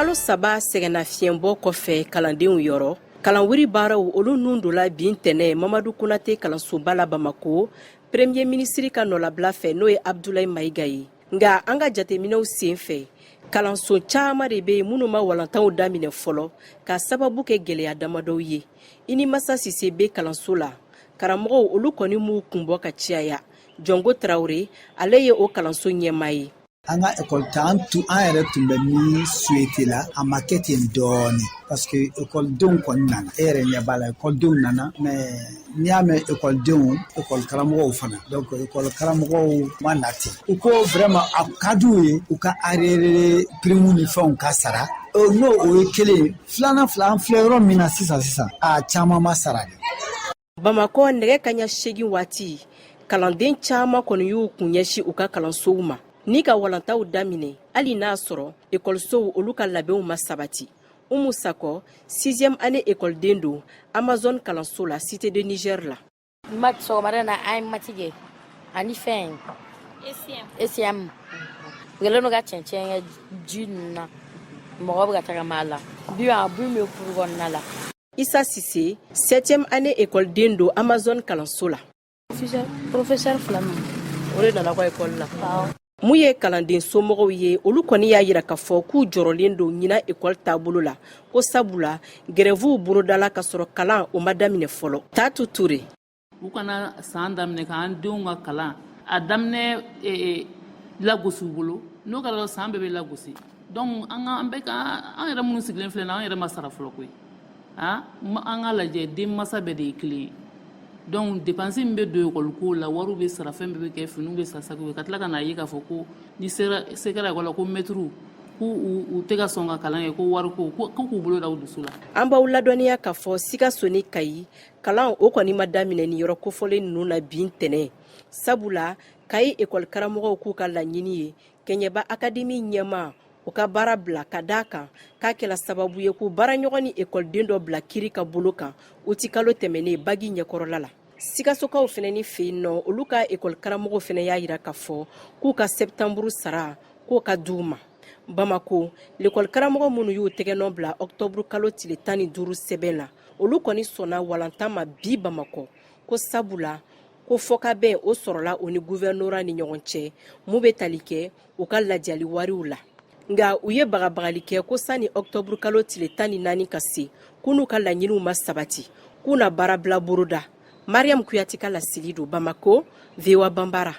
Kalo 3 sɛgɛnnafiɲɛbɔ kɔfɛ kalandenw yɔrɔ, kalanwuri baaraw olu nun donna bi ntɛnɛn Mamadu Konate kalansoba la Bamako, Premier ministre ka nɔlabila fɛ, n'o ye Abdulayi Mayiga ye. Nka an ka jateminɛw sen fɛ, kalanso caman de bɛ yen minnu ma walantanw daminɛ fɔlɔ ka sababu kɛ gɛlɛya damadɔw ye. I ni Masa Sise bɛ kalanso la, karamɔgɔw olu kɔni m'u kunbɔ ka caya. Jɔnko Tarawele, ale ye o kalanso ɲɛmaa ye. An ka ekɔli ta, an tun an yɛrɛ tun bɛ min souhaiter la, a ma kɛ ten dɔɔnin, parce que ekɔlidenw kɔni nana. E yɛrɛ ɲɛ b'a la, ekɔlidenw nana, mais n'i y'a mɛn ekɔlidenw, ekɔli karamɔgɔw fana. Donc ekɔli karamɔgɔw ma na ten. U ko vraiment a ka d'u ye u ka arriéré prime ni fɛnw ka sara. N'o o ye kelen ye. Filanan fila, an filɛ yɔrɔ min na sisan sisan, a caman ma sara dɛ. Bamakɔ, nɛgɛ kaɲa 8 waati, kalanden caman kɔni y'u kun ɲɛsin u ka kalansow ma ni ka walantaw daminɛ, hali n'a sɔrɔ ekɔlisow olu ka labɛnw ma sabati. Umu Sakɔ, sixième année ekɔliden don Amazon kalanso la, Cité de Niger la. Maths, sɔgɔmada na an ye maths kɛ ani fɛn ECM. U kɛlen don ka cɛncɛn kɛ ji ninnu na, mɔgɔ bɛ ka tagama a la bi, a bi bɛ kuru kɔnɔna la. Isa Sise, septième année ekɔliden don Amazon kalanso la. Professeur fila min o de nana ka ekɔli la. Mun ye kalanden somɔgɔw ye, olu kɔni y'a yira k'a fɔ k'u jɔrɔlen don ɲinan ekɔli taabolo la, ko sabula grèvew bolodala ka sɔrɔ kalan o ma daminɛ fɔlɔ. Tatu Ture. U kana san daminɛ k'an denw ka kalan a daminɛ lagosi u bolo. N'o kɛra, san bɛɛ bɛ lagosi. Donc an ka an bɛɛ ka an yɛrɛ minnu sigilen filɛ, an yɛrɛ ma sara fɔlɔ koyi. An ka lajɛ, denmansa bɛɛ de ye kelen ye. Donc dépense min bɛ don ekɔli ko la, wariw bɛ sara, fɛn bɛɛ bɛ kɛ, finiw bɛ san, sakiw ka tila ka n'a ye k'a fɔ ko ni sera se kɛra ekɔli la, ko mɛtiriw k'u u tɛ ka sɔn ka kalan kɛ, ko wari ko ko k'u bolo da u dusu la. An b'aw ladɔnniya k'a fɔ Sikaso ni Kayi, kalan o kɔni ma daminɛ ni yɔrɔ kofɔlen ninnu na bi ntɛnɛn, sabula Kayi ekɔli karamɔgɔw k'u ka laɲini ye Kɛɲɛba akademi ɲɛmaa u ka baara bila, ka d'a kan k'a kɛla sababu ye k'u baaraɲɔgɔn ni ekɔliden dɔ bila kiri ka bolo kan utikalo tɛmɛnen bagi ɲɛkɔrɔla la. Sikasokaw fɛnɛ ni fɛ yen nɔ, olu ka ekɔli karamɔgɔw fɛnɛ y'a yira k'a fɔ k'u ka sɛptanburu sara k'o ka d'u ma. Bamako, lekɔli karamɔgɔ minnu y'u tɛgɛnɔ bila ɔktɔburu kalo tile 15 sɛbɛn la, olu kɔni sɔnna walantan ma bi Bamakɔ, ko sabula ko fɔkabɛn o sɔrɔla o ni guvɛrnora ni ɲɔgɔn cɛ mun bɛ tali kɛ u ka lajali wariw la. Nka u ye bagabagali kɛ ko sani ɔktɔburu kalo tile 14 ka se, k'u n'u ka laɲiniw ma sabati, k'u na baarabila boroda. Mariam Kuyate ka laseli don Bamako, VOA Banbara.